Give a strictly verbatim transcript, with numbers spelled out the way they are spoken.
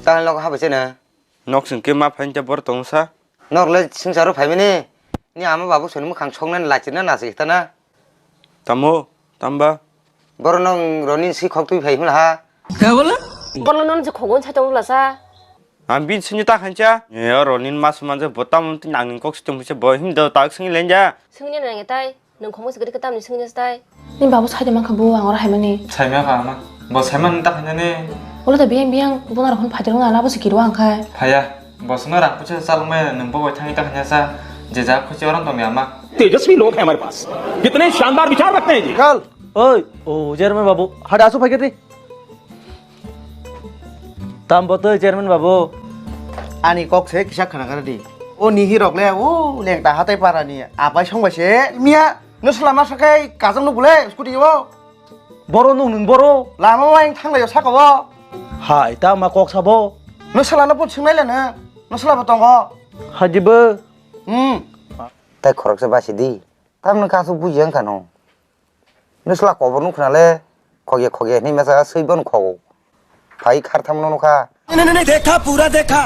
Tang lok ha bai se na. Nok sing ke ma phain te bor tong sa. Nok le sing saro phai mani. Ni ama babu soni mukhang song nan lachir na nasi kita na. Tamo, tamba. Bor nong ronin si khok tui phai hula ha. Kya bola? Bor nong non je khogon sa tong la sa. Ang bin sini ta khancha. Yo ronin mas man je botam tin ang ning kok situng se bo him do tak sing lenja. Sing ni nang tai. Nwng khongma se gari kwtam ni swngya stai. Ni babu sai de mankha bo ang oro haimani. Saima ba ama. Bo saima nang ta khainani. Ulo da biyang biyang bo naro hon phajar na labo se kiro ang khai. Phaya. Bo sino rang pucha chalmai nwng bo bai thangi ta khaina sa. Je ja khuchi oron tong ama. तेजस्वी लोग हैं हमारे पास, कितने शानदार विचार रखते हैं जी। Kal. Oi, o chairman babu. Hada asu phai kati. Tam bo twi chairman babu. Ani kok se kisa khana kara di. O nihi rok le o lengta hatai para ni apai song bai se. Miya, no sala ma sakai kajang no bule scooty o. Boro nung nung boro. Lama waing thang lai saka o. Hai, ta ma kok sabo. No sala no pun singnai le na. No sala bo tongo. Haji bo. Hmm. Tai khorok se basi di. Tamni kasu buji ang kano. Nusla kobor nukh khna le, khogya khogya hinwi masa swi bono khogo. Phai khartham no nukha. नहीं, नहीं, नहीं, देखा, पूरा देखा।